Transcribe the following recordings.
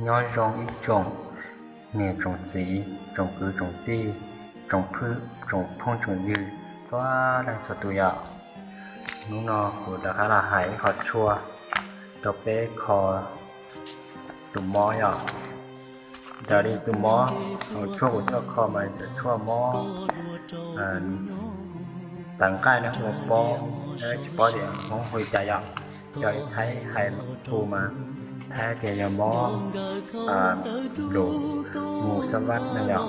Nyob zoo ib tsoom niam tsoom txiv, tsoom kwv tsoom tij, tsoom phooj tsoom ywg txhua leej txhua tus yom. Hnub no kuv rov qab los hais ib qho tshuaj rau peb kho tus mob yom. Raws li tus mob, tshuaj kuv coj kho mas cov tshuaj mob tawv nqaij no hu ua pob, tsis paub tias Hmoob hu li cas yom. Raws li Thaib hais hu mas Thaib tias yog mob lus mus xab vab no yom.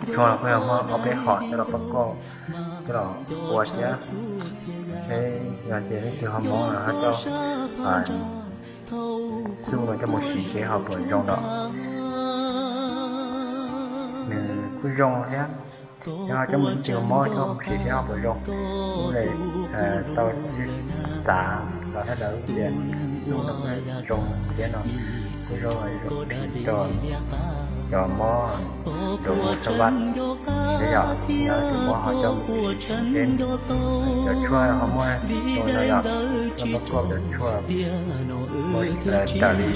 Tshuaj no kuj yog muab ob peb hom coj los pab koj coj los ua thiab, seb yog tias leej twg ho mob los ho coj xub no coj mus sim seb ho puas zoo lawm. Nws kuj zoo thiab, yog ho coj mus leej twg ho mob coj mus sim seb ho puas zoo. Kuv li tau sib xav los thiab lawv tias xub no zoo thiab no, kuj zoo rau cov mob lus mus xab vab. Yog yog tus mob ho coj mus sim seb cov tshuaj ho muaj zoo no yom. Coj pab koj cov tshuaj muaj raws li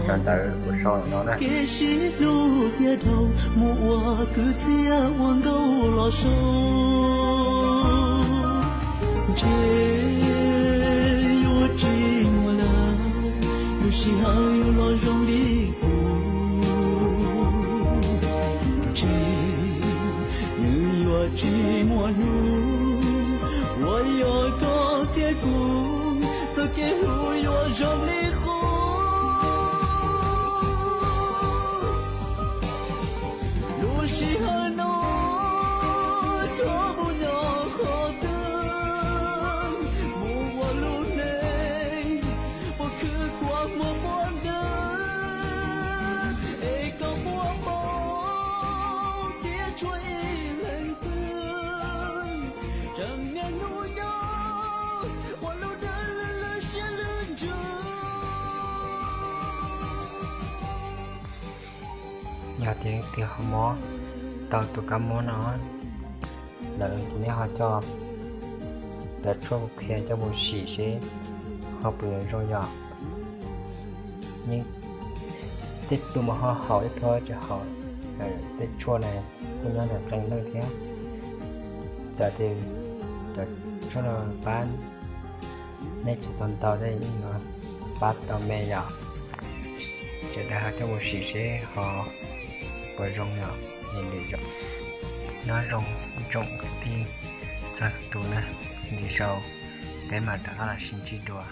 cov ntawv kuv sau no na. Kev sib hlub thiaj dhau mus ua kwv txhiaj ua nkauj los so. Ntshe yuav tsis muaj lawm, lub sij hawm yuav los zoo li qub. Ntshe nws yuav tsis muaj hnub uas yog koj thiab kuv, txoj kev hlub yuav zoo li qub. Lub sij hawm no thov mus nyob qhov twg, mus ua lub neej puas khwv khuam muaj puas ntws, es koj puas paub tias tshuav ib leeg twg tseem niaj hnub nyob ua lub dawb lwm lwm siab lwm ntsws. Yog tias leej twg ho mob tau tus kab mob no, lawv ces nej ho coj cov tshuaj kuv qhia coj mus sim seb ho puas yuav zoo yom. Yeej tej tus mas ho haum ib pluag tsis haum, tej tshuaj no kuj nyob ntawm qee leej thiab. Txawm tias cov tshuaj no pab nej tsis tau ntau tej no pab tau me yom. Sawv daws ho coj mus sim seb ho puas zoo yom, es lwm zaus. Nyob zoo ib tsoom kwv tij txhua tus na, lwm zaus peb mam rov qab los sib ntsib dua.